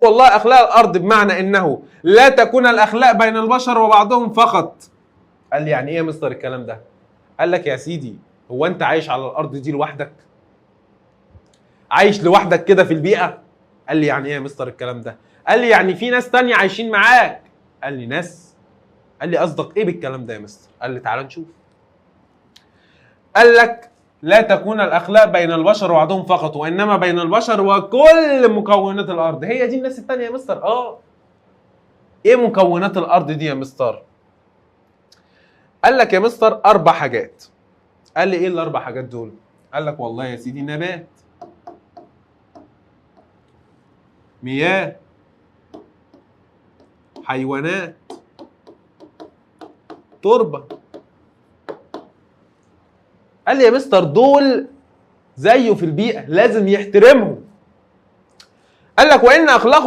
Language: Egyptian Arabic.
والله اخلاق الارض بمعنى انه لا تكون الاخلاق بين البشر وبعضهم فقط. قال لي يعني ايه يا مستر الكلام ده؟ قال لك يا سيدي هو انت عايش على الارض دي لوحدك؟ عايش لوحدك كده في البيئة؟ قال لي يعني ايه يا مستر الكلام ده؟ قال لي يعني في ناس تانية عايشين معاك. قال لي ناس؟ قال لي قصدك ايه بالكلام ده يا مستر؟ قال لي تعال نشوف. قال لك لا تكون الاخلاق بين البشر وبعضهم فقط، وانما بين البشر وكل مكونات الارض. هي دي الناس التانية يا مستر. ايه مكونات الارض دي يا مستر؟ قال لك يا مستر 4 حاجات. قال لي ايه ال4 حاجات دول؟ قال لك والله يا سيدي نبات، مياه، حيوانات، تربة. قال لي يا مستر دول زيه في البيئة لازم يحترمهم. قال لك وإن أخلاقه